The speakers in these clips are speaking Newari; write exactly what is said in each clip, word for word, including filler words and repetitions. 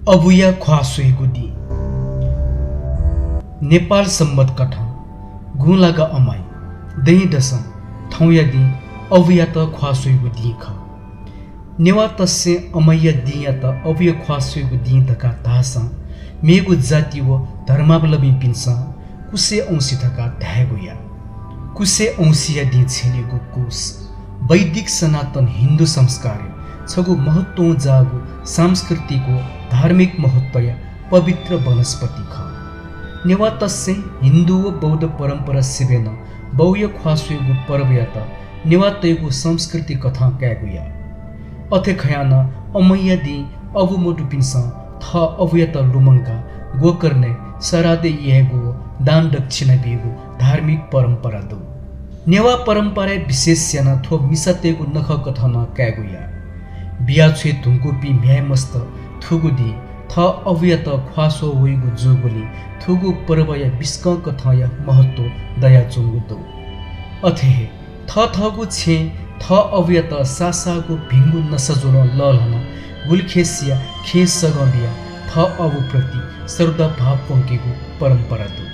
अबुया ख्वाः स्वयेगु दिं। नेपाल संवत कथं गुंलागा अमाइ दँय्‌दसं थौंया दिं अबुयात ख्वाः स्वयेगु दिं खः। नेवाःतय्‌सं अमाइया दिंयात अबुया ख्वाः स्वयेगु दिं धकाः धाःसां मेगु जाति व धर्मावलम्बीपिन्सं कुसे औंसी धकाः धायेगु या। कुसे औंसीया दिं छ्यनीगु कुस वैदिक सनातन हिन्दू संस्कारय् छगू महत्वं जाःगु सांस्कृतिक व धार्मिक महत्वया पवित्र वनस्पति खः। नेवाःतय्‌सं हिन्दू व बौद्ध परम्परा सिबें नं बौया ख्वाः स्वयेगु पर्वयात नेवाःतय्‌गु संस्कृति कथं कायेगु या। अथे खयां नं अमाइया दिं अबु मदुपिन्सं थः अबुयात लुमंकाः गोकर्णय् सराद यायेगु व दान दक्षिणा बीगु धार्मिक परम्परा दु। नेवाः परम्पराय् विशेष यानाः थ्व मिसातय्‌गु नखः कथं नं कायेगु या। बिया छ्वये धुंकूपिं म्ह्याय्‌मस्त थुगु दिं थः अबुयात ख्वाः स्वः वइगु जूगुलिं थुगु पर्वया बिस्कं कथंया महत्व दयाच्वंगु दु। अथे हे थःथःगु छेँय् थः अबुयात साःसाःगु भिंगु नसा ज्वलं लःल्हानाः गुलिखेसिया खेँ सगं बियाः थः अबुप्रति श्रद्धा भाव प्वंकेगु परम्परा दु।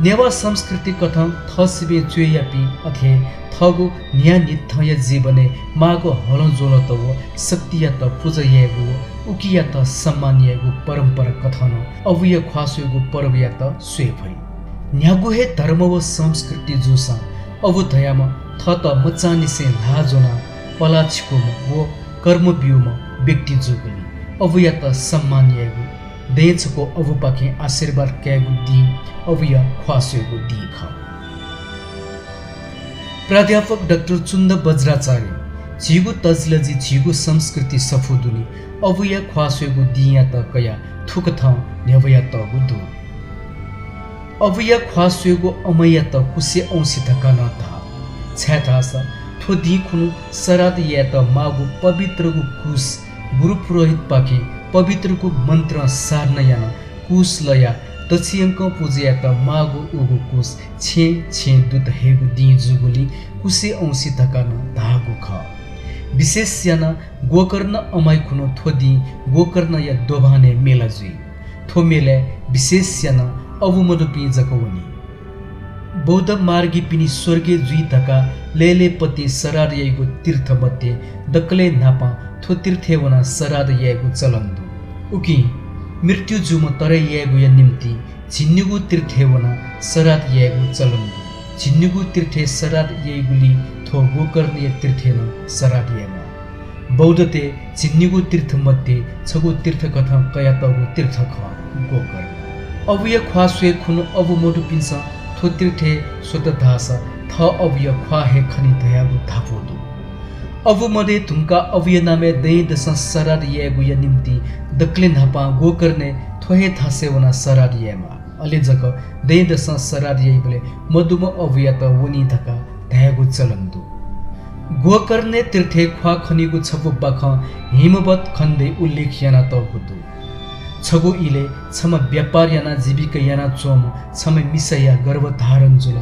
नेवाः संस्कृति कथं थःसिबें च्वय्‌यापिं अथे हे थःगु न्हियान्हिथंया जीवनय् माःगु हलं ज्वलंत व शक्तियात पुजा यायेगु व उकियात सम्मान यायेगु परम्परा कथं नं अबुया ख्वाः स्वयेगु पर्वयात स्वये फइ। न्ह्यागु हे धर्म व संस्कृति जूसां अबु धयाम्ह थःत मचांनिसें ल्हाः ज्वनाः पलाः छिकूम्ह व कर्म ब्यूम्ह व्यक्ति जूगुलिं अबुयात सम्मान यायेगु, दँय् छकः अबुपाखें आशीर्वाद कायेगु दिं अबुया ख्वाः स्वयेगु दिं खः। प्राध्यापक डाक्टर चुन्द बज्राचार्यं झीगु तजिलजि, झीगु संस्कृति सफू दुने अबुया ख्वाः स्वयेगु दिंयात कयाः थुकथं न्ह्यब्वयातःगु दु। अबुया ख्वाः स्वयेगु अमाइयात कुसे औंसी धकाः नं धाः, छाय्‌धाःसा थ्व दिं खुन्हु सराद यायेत माःगु पवित्रगु कुस गुरु पुरोहितपाखें पवित्रगु मन्त्रं साधना यानाः कुस लयाः दछियंकं पुजा यायेत माःगु उगु कुस छेँय् छेँय् दुत हयेगु दिं जूगुलिं कुसे औंसी धकाः नं धाःगु खः। विशेष यानाः गोकर्ण अमाइ खुन्हु थ्व दिं गोकर्णया दोभानय् मेला जुइ। थ्व मेलाय् विशेष यानाः अबु मदुपिं जक वनी। बौद्ध मार्गीपिनि स्वर्गय् जुइ धकाः लय्‌लय्‌पतिं सराद याइगु तीर्थ मध्ये दकलय् न्हापां थ्व तीर्थय् वनाः सराद यायेगु चलन दु। उकिं मृत्यु जूम्ह तरे यायेगुया निंतिं झिंनिगू तीर्थय् वनाः सराद यायेगु चलन दु। झिंनिगू तीर्थय् सराद याइगुलिं थ्व गोकर्णया तीर्थय् नं सराद यायेमाः। बौद्धतय् झिंनिगू तीर्थ मध्ये छगू तीर्थ कथं कयातःगु तीर्थ खः गोकर्ण। अबुया ख्वाः स्वये खुन्हु अबु मदुपिन्सं थ्व तीर्थय् स्वत धाःसा थः अबुया ख्वाः हे खनी धयागु धापू दु। अबु मदये धुंकाः अबुया नामय् दँय्‌दसं सराद यायेगुया निंतिं दकलय् न्हापां गोकर्णय् थ्व हे थासय् वनाः सराद यायेमाः। अले जक दँय्‌दसं सराद याइबलय् मदुम्ह अबुयात वनी धकाः धायेगु चलन दु। गोकर्णे तीर्थय् ख्वाः खनीगु छपु बाखं हिमवत खण्डय् उल्लेख यानातःगु दु। छगू इलय् छम्ह व्यापार यानाः जीविका यानाच्वंम्ह छम्ह मिसाया गर्भधारण जुल।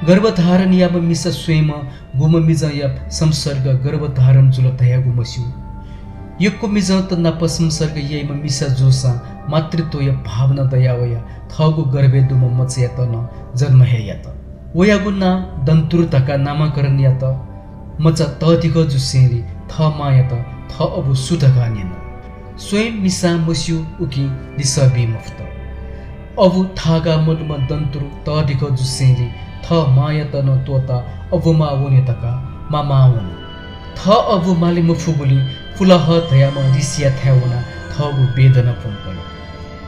गर्भधारण याःम्ह मिसा स्वयेम्ह गुम्ह मिजंया संसर्ग गर्भधारण जुल धयागु मस्यू। यक्व मिजंत नाप संसर्ग याइम्ह मिसा जूसां मातृत्वया भावना दयावयाः थःगु गर्भय् दुम्ह मचायात नं जन्म हे यात। वयागु नां दन्तुर धकाः नामकरण यात। मचा तःधिकः जुसेंलि थः मांयात थः अबु सु धकाः न्यन। स्वयं मिसां मस्यू, उकिं लिसः बी मफुत। अबु थाःगाः मदुम्ह दन्तुर तःधिकः जुसेंलि थः मांयात नं त्वःताः अबुमाः वने धकाः मामाः वन। थः अबु माले मफुगुलिं पुलाह धयाम्ह ऋषियाथाय् वनाः थःगु वेदना प्वंकल।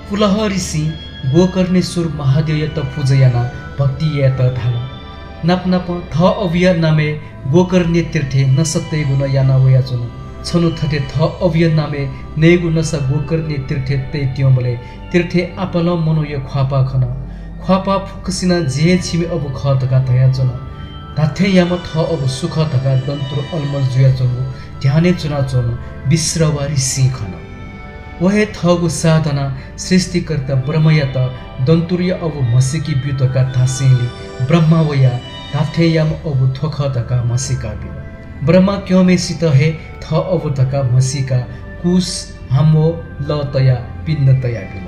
पुलाह ऋषिं गोकर्णेश्वर महादेवयात पुजा यानाः भक्ति यायेत धाल। नापनापं थः अबुया नामय् गोकर्णे तीर्थय् नसा तयेगु नं याना वयाच्वन। छन्हु थथे थः अबुया नामय् नयेगु नसा गोकर्णे तीर्थय् तयेत्यंबलय् तीर्थय् आपालं मनूया ख्वाःपाः खन। ख्वाःपाः फुक्कसिनं जि हे छिमि अबु खः धकाः धयाच्वन। धात्थें याःम्ह थः अबु सु खः धकाः दन्तुर अलमल जुयाच्वंगु ध्यानय् च्वनाच्वंम्ह विश्रवा ऋषिं खन। व हे थःगु साधनां सृष्टिकर्ता ब्रह्मायात दन्तुरया अबु म्हसीके ब्यु धकाः धासेंलि ब्रह्मा वयाः धात्थें याःम्ह अबु थ्व खः धकाः म्हसीका बिल। ब्रह्मा क्यंम्हेसित हे थः अबु धकाः म्हसीकाः कुस धाम व लः तयाः पिण्ड तयाबिल।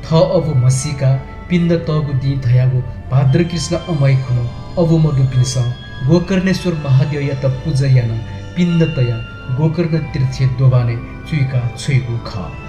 थः अबु म्हसीकाः पिण्ड तःगु दिं धयागु भाद्रकृष्ण अमावस्या खुन्हु अबु मदुपिन्सं गोकर्णेश्वर महाद्यःयात पुजा यानाः पिण्ड तयाः गोकर्ण तीर्थय् दोभानय् चुइका छ्वइगु खः।